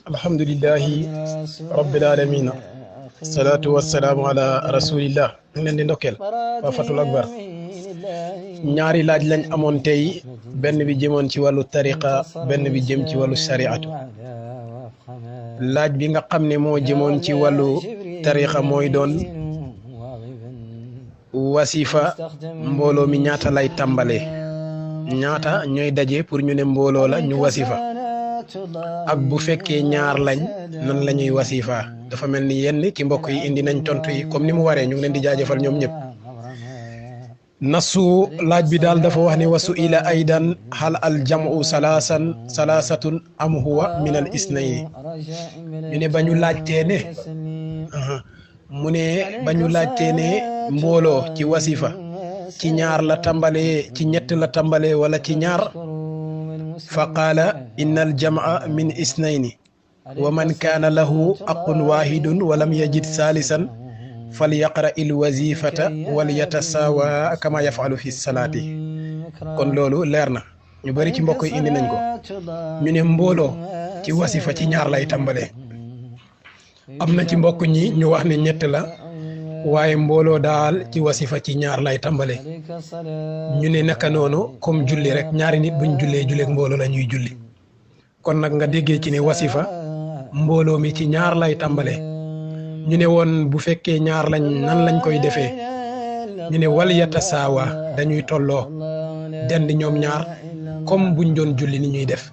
alhamdulillahi rabbil alamin salaatu wasalaamu ala rasulillah ñu ngi leen di ndokkeel waa Fatul Akbar. ñaari laaj lañ amoon tey, benn bi jëmoon ci wàllu tariqa, benn bi jëm ci wàllu shariatu. laaj bi nga xam ne moo jëmoon ci wàllu tariqa mooy doon wasifa mbooloo mi ñaata lay tàmbalee, ñaata ñooy daje pour ñu ne mbooloo la ñu wasifa, ak bu fekkee ñaar lañ nan la ñuy wasifa. dafa mel ni yenn ci mbokk yi indi nañ tontu yi comme ni mu waree, ñu ngi leen di jaajëfal ñoom ñëpp. nasu laaj bi daal dafa wax ne wasu ila aydan hal al jamu salaasatun am huwa min al isnayni. ñu ne ba ñu laajtee ne mu ne ba ñu laajtee ne mbooloo ci wasifa ci ñaar la tàmbalee, ci ñett la tàmbalee wala ci ñaar. fa qaala inna al jamaa min isnayni wa man kaana lahu aqun wahidun wa lam yajid salisan falyaqra il wazifata wal yatasawa kama yafalu fi salaati. kon loolu leer na, ñu bari ci mbokk yi indi nañ ko. ñu ne mbooloo ci wasifa ci ñaar lay tàmbalee. am na ci mbokk ñi ñu wax ne ñett la, waaye mbooloo daal ci wasifa ci ñaar lay tàmbalee. ñu ne naka noonu comme julli rek, ñaari nit buñ jullee julleeg mbooloo la ñuy julli. kon nag nga déggee ci ne wasifa mbooloo mi ci ñaar lay tàmbalee. ñu ne woon bu fekkee ñaar lañ nan lañ koy defee, ñu ne wal yatasaawa dañuy tolloo dend ñoom ñaar comme buñ doon julli ni ñuy def.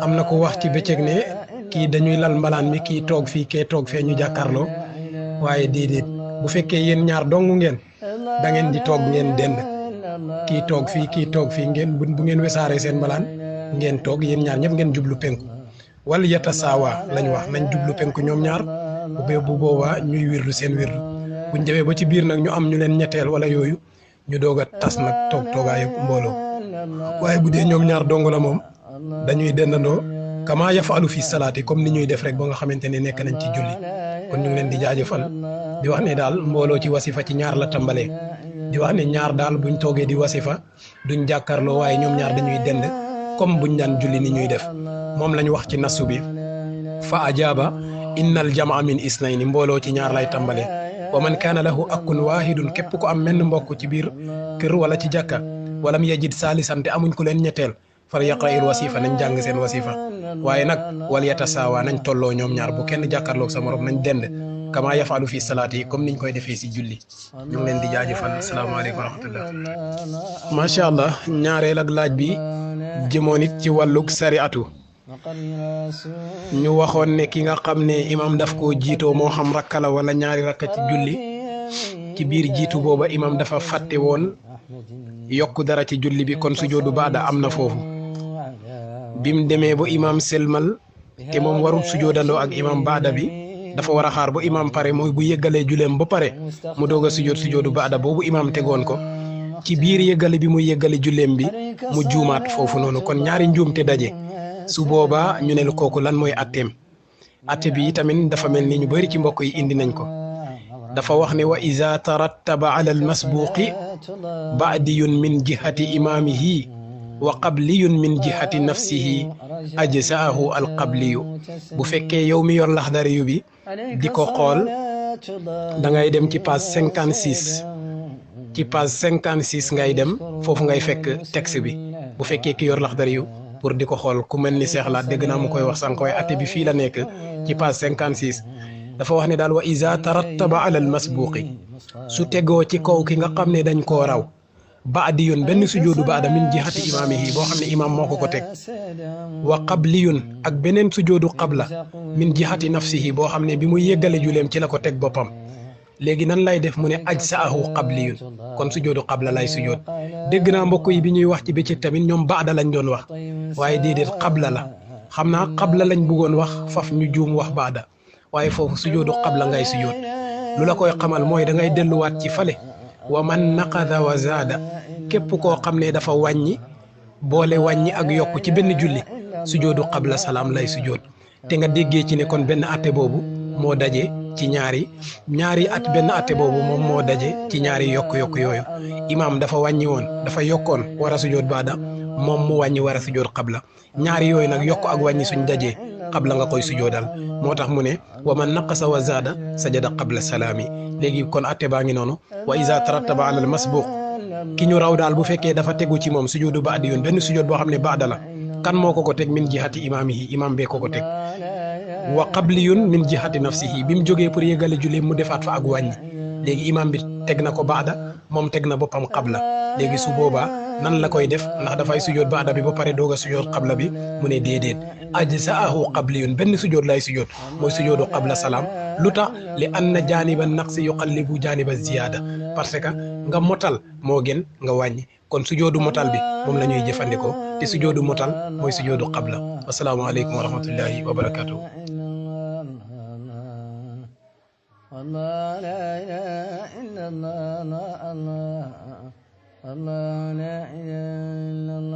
am na ko wax ci bëccëg ne kii dañuy lal mbalaan mi, kii toog fii kee toog fee ñu jàkkaarloo, waaye déedéet bu fekkee yéen ñaar dong ngeen da ngeen di toog ngeen dend, kii toog fii kii toog fii, ngeen bu ngeen wesaaree seen mbalaan ngeen toog yéen ñaar ñëpp ngeen jublu penku. wal yatasaawa lañ wax, nañ jublu penku ñoom ñaar. bu boobaa ñuy wirdu seen wirdu, buñ demee ba ci biir nag ñu am ñu leen ñetteel wala yooyu, ñu doog a tas nag toogaayu mbooloo. waaye bu dee ñoom ñaar dong la moom dañuy dendandoo kama yafalu fi salaati, comme ni ñuy def rek ba nga xamante ne nekk nañ ci julli. kon ñu ngi leen di jaajëfal di wax ne daal mbooloo ci wasifa ci ñaar la tàmbalee, di wax ne ñaar daal buñ toogee di wasifa duñ jàkkaarloo, waaye ñoom ñaar dañuy dend comme buñ daan julli ni ñuy def. moom lañ wax ci nasu bi. fa ajaaba innal jamaa min isnayni, mbooloo ci ñaar lay tàmbalee. wa man kaana lahu akun wahidun, képp ku am menn mbokk ci biir kër wala ci jàkka, walam yajid saalisan te amuñ ku leen ñetteel, fal yaqra il wasifa, nañ jàng seen wasifa. waaye nag wal yatasaawa nañ tolloo ñoom ñaar, bu kenn jàkkaarloog sa morom, nañ dend kama yafalu fi salaati yi comme niñ koy defee si julli. ñu ngi leen di jaajëfal. asalaamaaleykum wa rahmatullah. macha allah. ñaareel ak laaj bi jëmoon it ci wàllug sariatu. ñu waxoon ne ki nga xam ne imam daf koo jiitoo, moo xam rakka la wala ñaari rakka ci julli, ci biir jiitu booba imam dafa fàtte woon yokk dara ci julli bi, kon sujoodu baada am na foofu. bim demee ba imam selmal te moom warul sujoodandoo ak imam baada bi, dafa war a xaar ba imam pare, mooy bu yëggalee juleem ba pare mu doog a sujoodu baada boobu imam tegoon ko. ci biir yëggale bi muy yëggale juleem bi mu juumaat foofu noonu, kon ñaari njuumte daje. su boobaa ñu ne la kooku lan mooy atteem. atte bi tamit dafa mel ni ñu bëri ci mbokk yi indi nañ ko. dafa wax ne wa iza tarattaba ala al masbuqi ba'diyun min jihati imamihi wa qabliyun min jihati nafsihi ajzaahu al qabliyu. bu fekkee yow mi yor laxdari yu bi di ko xool, da ngay dem ci page 56. ci page 56 ngay dem, foofu ngay fekk texte bi. bu fekkee ki yor laxdari yu pour di ko xool, ku mel ni Seex Laat dégg naa mu koy wax sànq, waaye atte bi fii la nekk ci page 56. dafa wax ne daal wa iza tarattaba ala al masbuqi, su tegoo ci kaw ki nga xam ne dañ koo raw, baadiyun benn sujoodu baada min jihati imaamihi, boo xam ne imaam moo ko teg, wa qabliyun ak beneen sujoodu qabla min jihati nafsihi, boo xam ne bi muy yëggale juleem ci la ko teg boppam. léegi nan lay def mu ne ajsaahu qabliyun, kon sujoodu qabla lay sujood. dégg naa mbokk yi bi ñuy wax ci bëccëg tamit ñoom baada lañ doon wax, waaye déedéet qabla la. xam naa qabla lañ bëggoon wax, faf ñu juum wax baada, waaye foofu sujoodu qabla ngay sujood. lu la koy xamal mooy da ngay delluwaat ci fale wa man naqada wa zaada, képp koo xam ne dafa wàññi boole wàññi ak yokk ci benn julli, sujoodu qabla salaam lay sujood. te nga déggee ci ne kon benn atte boobu moo daje ci ñaari at, benn atte boobu moom moo daje ci ñaari yokk-yokk yooyu. imaam dafa wàññi woon, dafa yokkoon war a sujood baada, moom mu wàññi war a sujood qabla. ñaari yooyu nag yokk ak wàññi suñ dajee qabla nga koy sujoodal moo tax mu ne wa man naqasa wa zaada sajada qabla salaami léegi kon atte baa ngi noonu wa iza tarattaba ala al masbuq ki ñu raw daal bu fekkee dafa tegu ci moom sujoodu baadi yoon benn sujood boo xam ne baada la kan moo ko teg min jihati imaamihi imam bee ko teg wa qabliyun min jihati nafsihi bi mu jógee pour yëgale julli mu defaat fa ak wàññi léegi imam bi teg na ko baada moom teg na boppam qabla léegi su boobaa nan la koy def ndax dafay sujood baada bi ba pare doog a sujood qabla bi mu ne déedéet ajzaahu qabliyun benn sujood lay sujood mooy sujoodu qabla salaam lu tax li anna jaaniba naqsi yuqallibu jaaniba ziyaada parce que nga motal moo gën nga wàññi kon sujoodu motal bi moom la ñuy jëfandikoo te sujoodu motal mooy sujoodu qabla assalaamu aleykum wa rahmatullahi wa barakatuh الله لا إله إلا الله الله لا إله إلا الله